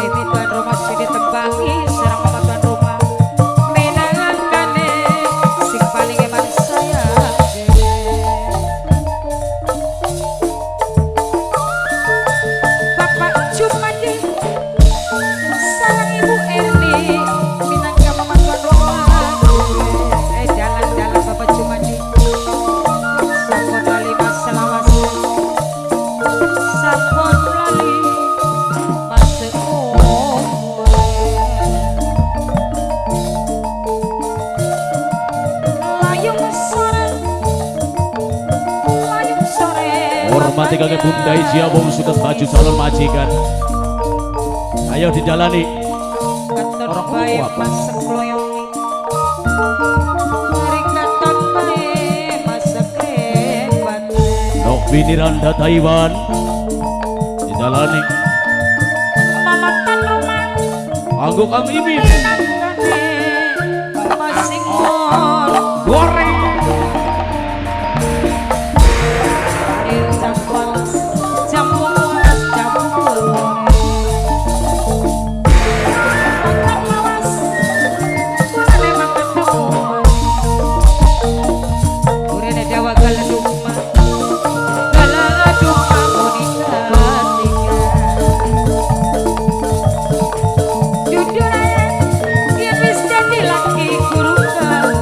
Ini tuan rumah sing ditembangi sareng mama tuan rumah minangkane sing paling eman sayang dhewe. Bapak Jumadi sareng Ibu Erni minangka mama tuan rumah. Jalan-jalan Bapak Jumadi sampun lali maselawase, sampun lali mase umure. Layung sore, layung sore. Hormati kangge Bunda Ijia wong suket baju calon majikan. Ayo didalani. Katon Orang bae apa? Masek kloyong. Mari katon bae masek krebate. Nok Winiranda Taiwan. Didalani. Mamatan rumah Anggo Kang Imin. minangkane masing Goreng. Jam 12, jam 12, jam 12. Makan lawas, kulane makan dokumen. Urene dawa galeduk mah, galeduk mah muni ketiga. Jujur yen wis dadi laki guru kawan.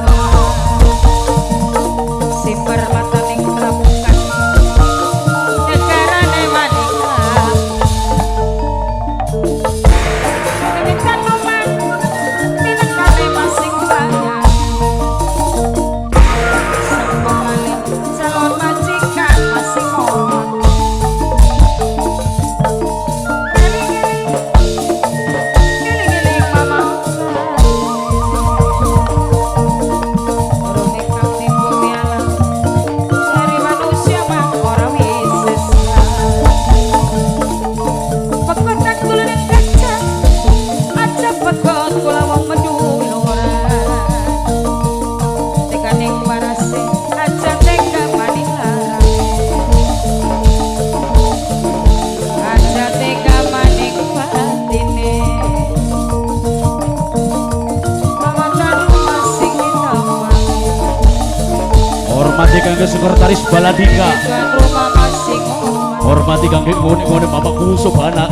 Simper mataning pramuka negarane maneka. Nemitan rumah minangkane masing banyak. Sampun lali calon majikan masing omah. Eling-eling, eling-eling mama. Urune kang tipu piala dari manusia mah ora wis sesah. Pekotak tuluning kaca, aja pekot kula wong Madura. Tekaning parase, aja teka maning larane. Aja teka maning batine. Mamatan rumah sing ditemani. Hormati kangge sekretaris Baladika. Tuan rumah masing omah. Hormati kangge ngone-ngone Bapak Kusubana.